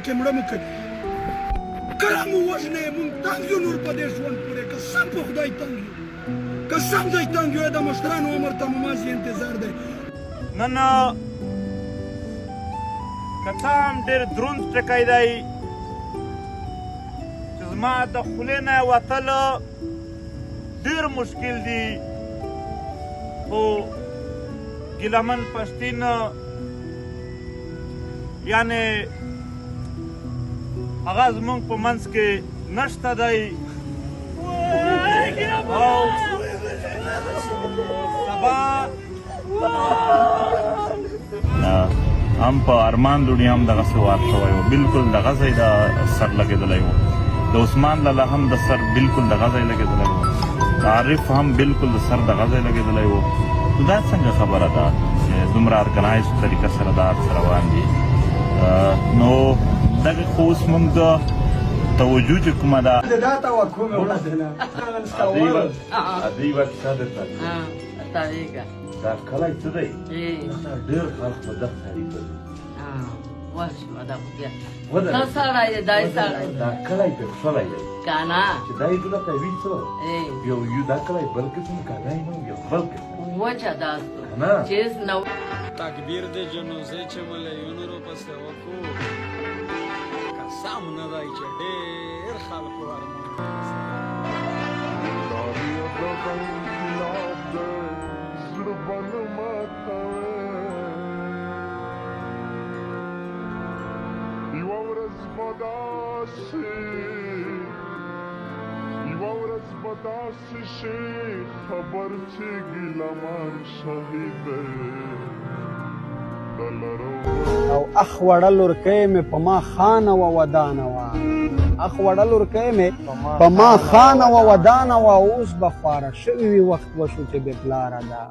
کې مړه مو کوي، کله مو وژنئ. مونږ تنګ یو نور په دې ژوند پورې، قسم په خدای تنګ یو، قسم دی تنګ یو. د مشرانو امر ته مو مازې انتظار دی. نن که څه هم ډېر دروند ټکی دی چې زما د خولې نه وتل ډېر مشکل دي، خو ګیلهمن پښتین یعنې هغه زمونږ په منځ کې نشته دی او سبا هم په ارمان دوړي هم دغسې وار شوی و، بالکل دغه ځای د سر لګېدلی و. د عثمان لالا هم د سر بالکل دغه ځای لګېدلی و، د عارف هم بالکل د سر دغه ځای لګېدلی و. نو دا څنګه خبره ده چې دومره ارګنایز طریقه سره دا هر څه روان دي؟ نو دغه خو اوس مونږ د توجه چې کومه ده دا توقع مې وړه ده. ادي وخت درته دا کلی څه دی؟ ډېر خلک په دغه تاریخ دا کلی په ښکلی دی کنه چې دا یې دلته وي څه یو یو دا کلی بل قسم که دا یې نو یو بل قسم وچه داستو کنه چې نو تکبیر د جنوزې چې ملیونو روپسې وکړو، قسم نه دی چې ډېر خلکو ارمان. یوه ورځ به داسې، یوه ورځ به داسې شي خبر چې ګیلهمن شهید دی د لرو. او اخ وړه لورکۍ مې په ما خانه وه ودانه وه، اخ وړه لورکۍ مې په ما خانه وه ودانه وه، اوس به خواره شوې وي، وخت وشو چې بې پلاره ده.